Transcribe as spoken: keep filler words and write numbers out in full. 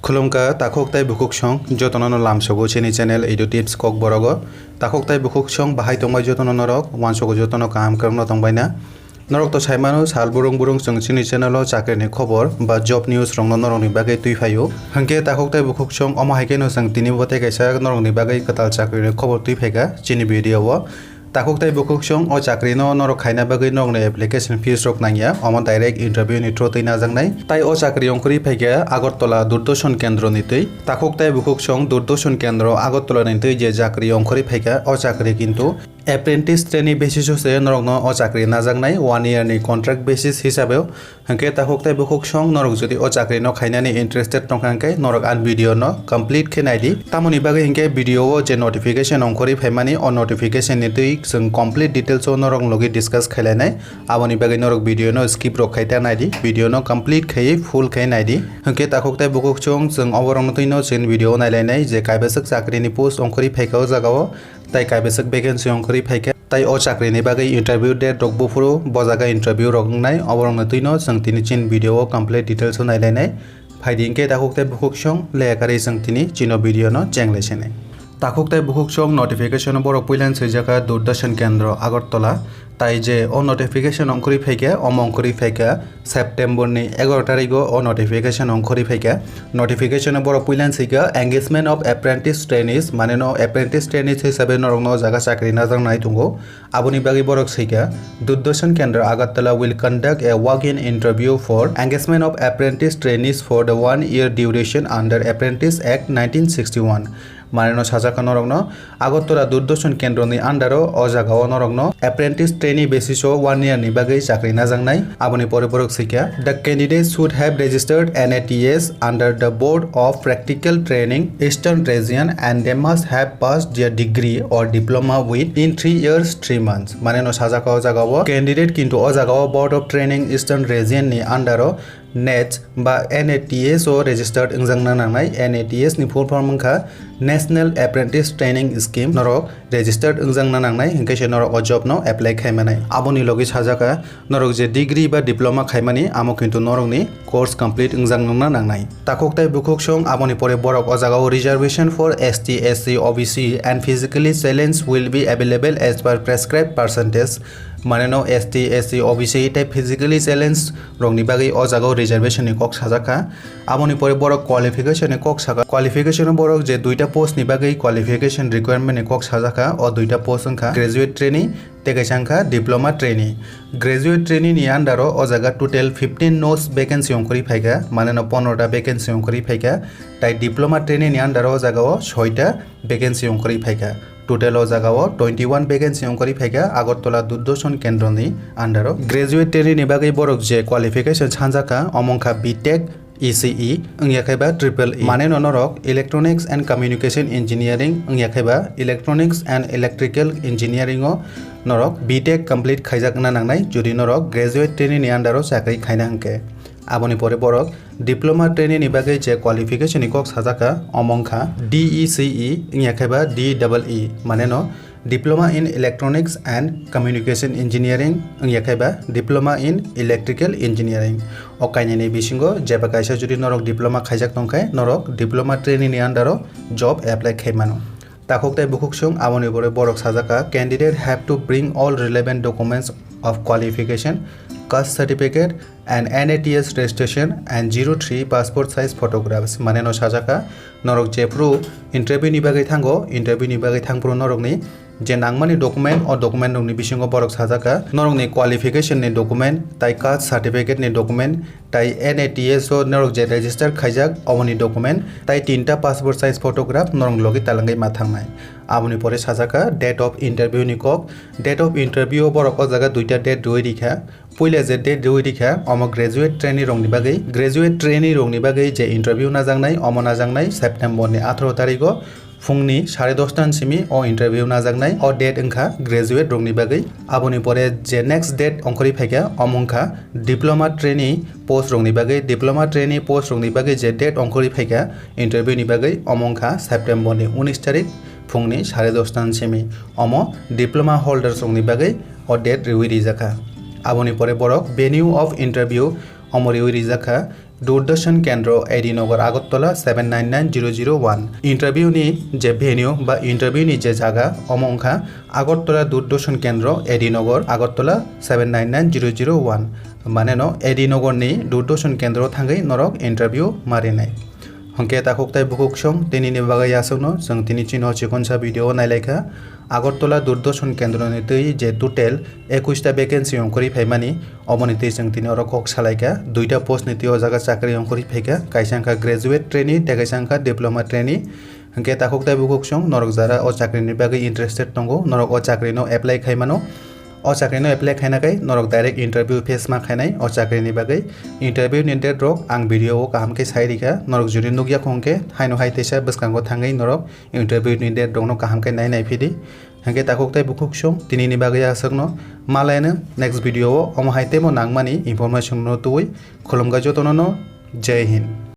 Khulumkha takhuk tei bukhuk song jotono no lamsogo chini channel Edu Tips Kokborogo. Takhuk tei bukhuk song bahai tongbai jotono norok, wansogo jotono kaham kwrwngno tongbaina. Norok to saimano sal burung burung chwng chini channel o chakri ni khobor ba job news rokno norokni bagwi twi phaio. Hwnkhe takhuk tei bukhuk song omo hai kheno chwng tini bo tei kaisa norokni bagwi kwtal chakri ni khobor twi phaikha chini video o. Takhuk tei bukhuk song o chakri no norok khaina bagwi norokni application fees rok nangya, omo direct interview ni through twi najaknai. Tai o chakri ongkhorwi phaikha Agartala Doordarshan Kendro ni twi. Takhuk tei bukhuk song Doordarshan Kendro Agartala ni twi je chakri ongkhorwi phaikha, o chakri kintu apprentice trainee basis o se norokno o chakri najaknai, one year ni contract basis hisabe. Hwnkhe takhuk tei bukhuk song norok jodi o chakri no khainani interested tongkha hwnkhe norok ani video no complete khe naidi. Tamoni bagwi hwnkhe video o je notification ongkhorwi phaimani, o notification ni twi chwng complete details o norok logi discuss khailainai. Aboni bagwi norok video no skip rok khai ta naidi, video no complete khaiwi full khai naidi. Hwnkhe takhuk tei bukhuk song chwng oborokno twino chini video o nailainai je kaibaswk chakri ni post ongkhorwi phaikha o jaga o. Tai kaibaswk vacancy ongkhorwi phaikha. Tai o chakri ni bagwi interview date rok buphuru, bo jaga interview rok wngnai, oborokno twino chwng tini chini video o complete details o nailainai. Phaidi hwnkhe takhuk tei bukhuk song leya karwi chwng tini chino video no chenglai sinai. Takhuk tei bukhuk song notification o borok puilan swijaka Doordarshan Kendro Agartala. Tai je o notification ongkhorwi phaikha, omo ongkhorwi phaikha September ni egaroh tarikh o o notification ongkhorwi phaikha. Notification o borok puilan swijaka engagement of apprentice trainees, mane no apprentice trainees hisabe norokno o jaga chakri najaknai tongo. Aboni bagwi borok swijaka, Doordarshan Kendra Agartala will conduct a walk-in interview for engagement of apprentice trainees for the one year duration under Apprentice Act nineteen sixty-one. Maneno sajak kha norokno, Agartala Doordarshan Kendra ni under o, o jaga o norokno apprentice trainee basis o one year ni bagwi chakri najaknai. Aboni pore borok swijaka, the candidates should have registered N A T S under the Board of Practical Training Eastern Region and they must have passed their degree or diploma within three years three months. Maneno sajak kha o jaga o candidate kintu o jaga o Board of Training Eastern Region ni under o nets ba N A T S o registered wngjakna nangnai. N A T S ni full form wngkha National Apprentice Training Scheme. Norok registered wngjakna nangnai, hinkhe se norok o job no apply khai manai. Aboni logi sajak kha, norok je degree ba diploma khaimani, amo kintu norokni course complete wngjakna nangnai. Takhuk tai bukhuk song, aboni pore borok o jaga o reservation for S T, S C, O B C and physically challenged will be available as per prescribed percentage. Maneno S T, S C, O B C tei physically challenged rokni bagwi o jaga o reservation ni kok sajak kha. Aboni pore borok qualification ni kok saka. Qualification o borok je duita post ni bagwi qualification requirement ni kok sajak kha. O duita post wngkha graduate trainee tei kaisa wngkha diploma trainee. Graduate trainee ni under o o jaga total fifteen nos vacancy ongkhorwi phaikha, maneno pondro ta vacancy ongkhorwi phaikha. Tai diploma trainee ni under o o jaga o soita vacancy ongkhorwi phaikha. Total o jaga o twenty one vacancy ongkhorwi phaikha Agartala Doordarshan Kendra ni under o. Graduate trainee ni bagwi borok je qualification sanjak kha, omo wngkha B Tech, E C E, wngya khe ba triple E. Maneno norok Electronics and Communication Engineering, wngya khe ba Electronics and Electrical Engineering o norok B Tech complete khaijak wngna nangnai, jodi norok graduate trainee ni under o chakri khaina hwnkhe. Aboni pore borok diploma trainee ni bagwi je qualification ni kok sajak kha, omo wngkha D E C E, wngya khe ba D double E, maneno Diploma in Electronics and Communication Engineering, wngya khe ba Diploma in Electrical Engineering. O kainwini bisingo jeba kaisa jodi norok diploma khaijak tongkhe, norok diploma trainee ni under o job apply khai mano. Takhuk tai bukhuk song, aboni pore borok sajak kha, candidate have to bring all relevant documents of qualification, caste certificate, and N A T S registration and zero three passport size photographs. Maneno sajak kha, norok jephru interview ni bagwi thango, interview ni bagwi thangphru norokni je nangmani document, o document rokni bisingo borok sajak kha, norokni qualification ni document, tai caste certificate ni document, tai N A T S o norok je register khaijak, oboni document, tai tinta passport size photograph norok logi talangwi ma thangnai. Aboni pore sajak kha date of interview ni kok. Date of interview o borok o jaga duita date rwi rikha. Puila je date rwi rikha, omo graduate trainee rokni bagwi, graduate trainee rokni bagwi je interview najaknai, omo najaknai September ni atharo tarigo phungni sare dosta ni simi o interview najaknai. O date wngkha graduate rokni bagwi. Aboni pore je next date ongkhorwi phaikha, omo wngkha diploma trainee post rokni bagwi, diploma trainee post rokni bagwi je date ongkhorwi phaikha interview ni bagwi, omo wngkha September ni unis tarik phungni sare dosta ni simi. Omo diploma holders rokni bagwi o date rwi rijak kha. Aboni pore borok venue of interview omo rwi rijak kha Doordarshan Kendro, A D Nagar, Agartala seven nine nine zero zero one. Interview ni je venue ba interview ni je jaga, omo wngkha Agartala Doordarshan Kendro, A D Nagar, Agartala seven nine nine zero zero one. Mane no A D Nagar ni Doordarshan Kendro thangwi norok interview ma rinai. Hwnkhe takhuk tai bukhuk song tini ni bagwi aswkno chwng tini chini o chikonsa video o nailaikha. Agartala Doordarshan Kendro ni twi je total ekush ta vacancy ongkhorwi phaimani, oboni twi chwng tini oro kok salaikha. Duita post ni twi o jaga chakri ongkhorwi phaikha, kaisa wngkha graduate trainee tei kaisa wngkha diploma trainee. Hwnkhe takhuk tai bukhuk song norok jara o chakri ni bagwi interested tongo, norok o chakri no apply khai mano. O chakri no apply khaina kai norok direct interview face ma khainai. O chakri ni bagwi interview ni date rok ang video o kaham khe sai rikha. Norok jodi nukya khong khe haino hai teisa bwskango thangwi norok interview ni date rok no kaham khe nai nai phidi. Hwnkhe takhuk tai bukhuk song tini ni bagwi aswkno, malaino next video o omo hai temo nangmani information no tubui. Khulumkha jotono no. Jai Hind.